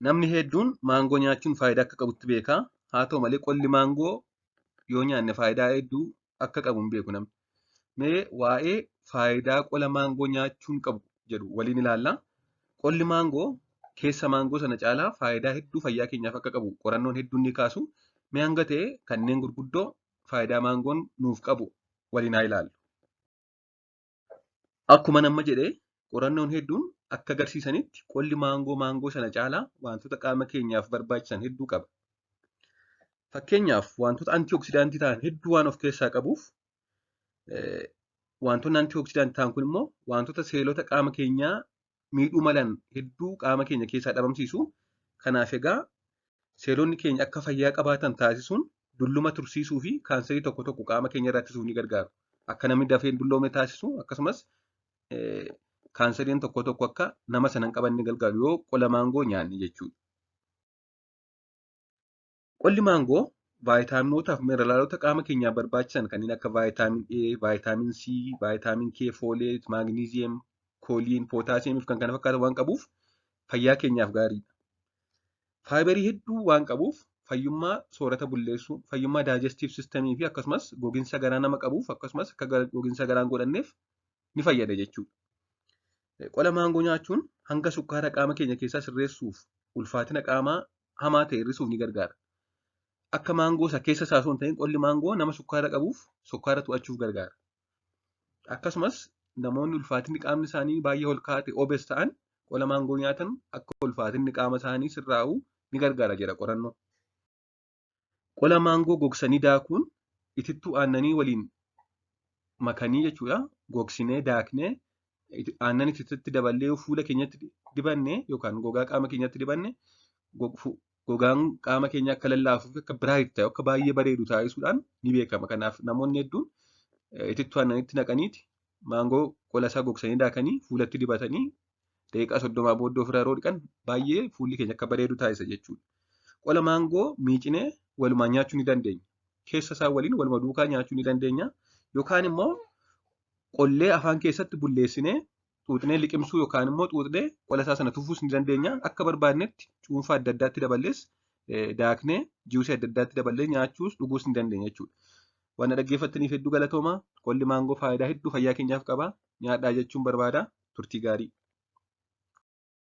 Namni hedduun maangoo nyaachuun faayidaa akka qabutti beeka. Haa ta'u malee qolli maangoo yoo nyaanne faayidaa hedduu akka qabu hin beeku namni. Mee waa'ee faayidaa qola maangoo nyaachuun qabu jedhu waliin ilaallaa. Qolli maangoo keessa maangoo sana caalaa faayidaa hedduu fayyaa keenyaaf akka qabu qorannoon hedduun ni kaasu. Mee hanga ta'e kanneen gurguddoo faayidaa maangoon nuuf qabu waliin haa ilaallu. Akkuma amma jedhe qorannoon hedduun akka agarsiisanitti qolli maangoo maangoo sana caalaa wantoota qaama keenyaaf barbaachisan hedduu qaba. Fakkeenyaaf wantoota antioksidaantii ta'an hedduu waan of keessaa qabuuf wantoonni antioksidaantii ta'an kun immoo wantoota seelota qaama keenyaa miidhuu malan hedduu qaama keenya keessaa dhabamsiisu. Kanaaf egaa seelonni keenya akka fayyaa qabaatan taasisuun dulluma tursiisuu fi kaanserii tokko tokko qaama keenya irraa ittisuuf ni gargaaru. Akka namni dafee hin dulloomne taasisu akkasumas kaanseriin tokko tokko akka nama sana hin qabanne gargaaru yoo qola maangoo nyaanne jechuudha. Qolli maangoo vaayitaaminootaa fi mineraalota qaama keenyaaf barbaachisan kanneen akka vaayitaamin A, vaayitaamin C, vaayitaamin K, fooleet, maagniziyeem, kooliin, pootaasiyeemii fi kan kana fakkaatan waan qabuuf fayyaa keenyaaf gaariidha. Faayibarii hedduu waan qabuuf fayyummaa soorata bulleessuu, fayyummaa digestive systemii fi akkasumas gogiinsa garaa nama qabuuf akkasumas akka gogiinsa garaa hin godhanneef ni fayyada jechuudha. Qola maangoo nyaachuun hanga sukkaara qaama keenya keessaa sirreessuuf ulfaatina qaamaa hamaa ta'e hir'isuuf ni gargaara. Akka maangoo isa keessa isaa osoo hin ta'in qolli maangoo nama sukkaara qabuuf sukkaara to'achuuf gargaara. Akkasumas namoonni ulfaatinni qaamni isaanii baay'ee ol ka'aa ta'e obese ta'an qola maangoo nyaatan akka ulfaatinni qaama isaanii sirraa'u ni gargaara jedha qorannoon. Qola maangoo gogsanii daakuun itittuu aannanii waliin makanii jechuudha. Gogsinee daaknee aannan itittuutti daballee fuula keenyatti dibanne yookaan gogaa qaama keenyatti dibanne gogaan qaama keenya akka lallaafuu fi akka bright ta'u akka baay'ee bareedu taasisuudhaan ni beekama. Kanaaf namoonni hedduun itittuu aannanitti naqaniiti maangoo qola isaa gogsanii daakanii fuulatti dibatanii daqiiqaa 30 booddee ofirraa yeroo dhiqan baay'ee fuulli keenya akka bareedu taasisa jechuudha. Qola maangoo miicinee walumaan nyaachuu ni dandeenya. Keessa isaa waliin waluma duukaa nyaachuu ni dandeenya. Yookaan immoo qollee afaan keessatti bulleessinee xuuxnee liqimsuu yookaan immoo xuuxnee qola isaa sana tufuus ni dandeenya. Akka barbaadnetti cuunfaa adda addaatti daballees daaknee juusii adda addaatti daballee nyaachuus dhuguus ni dandeenya jechuudha. Waan dhaggeeffattaniif hedduu galatoomaa. Qolli maangoo faayidaa hedduu fayyaa keenyaaf qaba. Nyaadhaa jechuun barbaada. Turtii gaarii.